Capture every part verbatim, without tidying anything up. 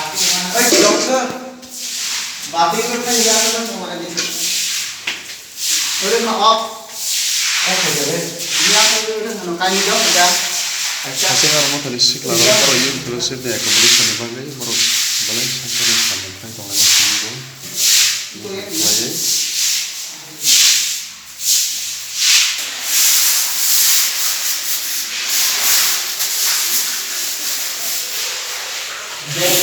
Oi, doctor. Bati ko khai ya ko tong ani. Ore ma op. Off hai jare. Ya ko ore no kai ni jok ja. Acha. Haste aro mo thani sikla ro pro youth fellowship ni accommodation ni bagwi borok belai sakhe ni samung khai tong lai sini bo. Bai.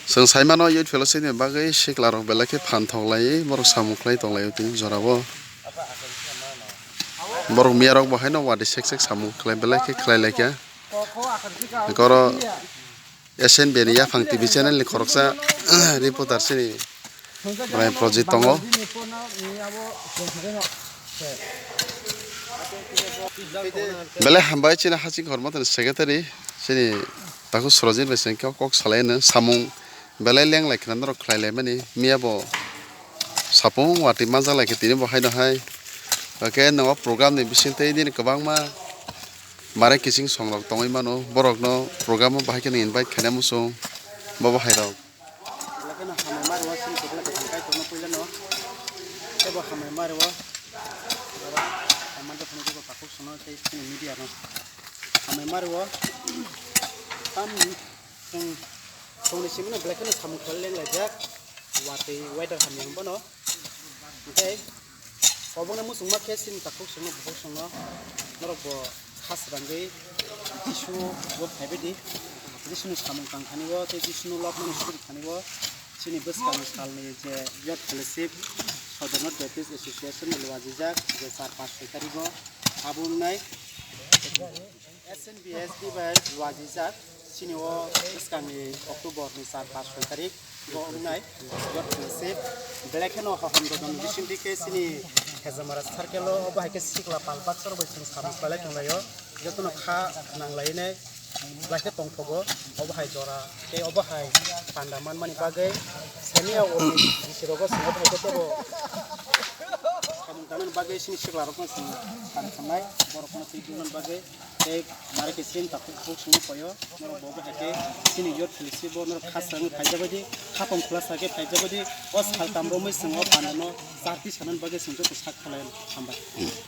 Chwng sai mano youth fellowship ni bagwi sikla rok belai khe phan thok lai borok samung khlai tong lai o tini jora o. Borok miya rok bo haino wadi sek sek samung khlai belai khe khlai lai kha. Oro S N B ni yaphang T V channel ni khoroksa reporter chini Brian Projit tongo. Belai hambai chini hasing khorma tani secretary chini takhuk Surojit bai chini kok salai no samung belai lenglai khna norok khlai lai mani miya bo sapung watwi manjak lai khe tini bo haino hai. Hwnkhe no program ni bising tei nini kwbangma Mare kiching songrok tongwi mano, borokno program o bahai kheno invite khaina muchung, bo bahai rok. Belai kheno hamai ma rwo, chini kwbla kwthang kaitorno puilano. Teibo hamai ma rwo. Oro hamai rok phano joto takhuk sono tei chini media no. Hamai ma rwo. Tam Chwng chwngni simi no belai kheno samung khlai leng laijak. Watwi weather hamya hwnba no. Hwnkhe kwbangma muchungma khe chini takhuk songno bukhuk songno norok bo kha swrangwi Jisu bo phaibaidi. Jisuni samung tang thani o tei Jisuni lobmani suri thani o chini bwskang salni je Youth Fellowship Sodorno Baptist Association ni luajijak je char panch soi tarikgo abo wngnai. S N B S D bai luajijak, chini o bwskangni October ni char panch soi tarik bo wngnai. Jot se belai kheno hohom dodon bisingtwi khe chini Khejamara circle o obo hai khe sikla pal baksa rok bai chwng samung khlai tonglaio. Jotono kha nang lainai belai khe tongthogo. Obo hai jora tei obo hai panda manmani bagwi senior O B C rogo chwng obo hai khe teibo samung tanani bagwi chini sikla rokno chwng sam samnai borokno twi tongmani bagwi. Tei mare khe chini takhuk bukhuk songno paio, norok bo bahai khe chini youth fellowship bo norok kha swrangwi phaijak baidi, kha tong khwlasa khe phaijak baidi, o saltam romwi chwng o pandano charti sanani bagwi chwng joto sak khlai hambai.